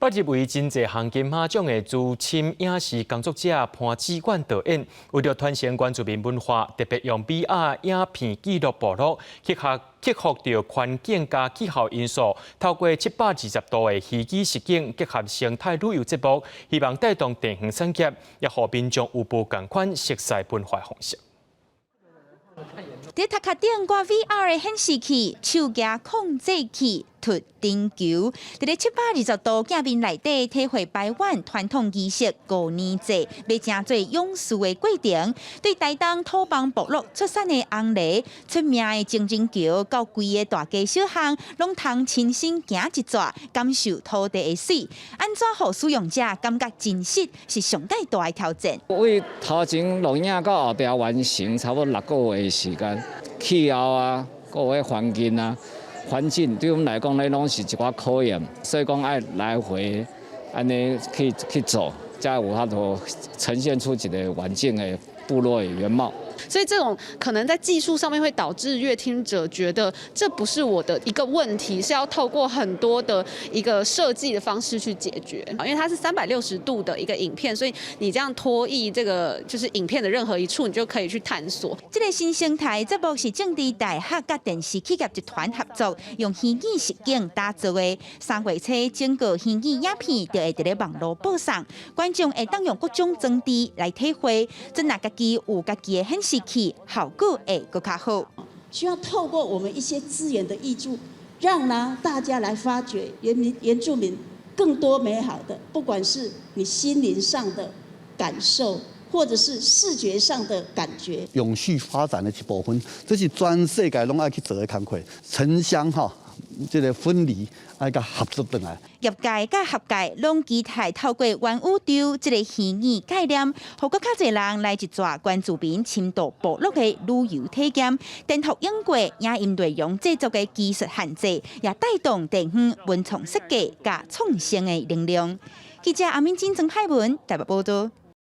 北入圍真濟項金馬獎的資深影視工作者潘志遠導演，為著傳承原住民文化，特別用 VR 影片記錄部落，克服著環境佮氣候因素，透過720度的虛擬實境，結合生態旅遊節目，希望帶動地方產業，也予民眾有無仝款熟似文化方式。佇頭殼頂掛 VR 的顯示器，手舉控制器，投燈球，佇咧720度鏡面內底體會排灣傳統儀式五年祭，欲成做勇士的過程。對台東土邦部落出產的紅梨，出名的情人橋，到規个大街小巷，攏通親身行一逝，感受土地的媠。按怎予使用者感覺真實，是上蓋大的挑戰。為頭前錄影到後壁完成，差不多6個月的時間。氣候啊，閣有環境啊。環境對阮們來講咧，攏是一寡考驗，所以講愛來回按呢去做，才有法度呈現出一個完整的部落的原貌。所以這種可能在技術上面會導致閱聽者覺得這不是我的一個問題，是要透過很多的一個設計的方式去解決。因為它是360度的一個影片，所以你這樣拖曳這個就是影片的任何一處，你就可以去探索。這個新生態節目是政治大學佮電視企業集團合作，用虛擬實境打造的。3月初整個虛擬影片就會佇咧網路播送，觀眾會當用各種裝置來體會。這若家己有家己的顯示器，效果會閣較好。需要透過我們一些資源的挹注，讓呢大家來發掘原住民更多美好的，不管是你心靈上的感受，或者是視覺上的感覺。永續發展的一部分，這是全世界攏愛去做的工課，城鄉哈，這個分離愛共合作轉來。業界佮學界攏期待透過元宇宙這個虛擬概念，予閣較濟人來一逝原住民深度部落的旅遊體驗，顛覆影過影音內容製作的技術限制，也帶動地方文創設計佮創新的能量。記者阿敏金、曾海文台北報道。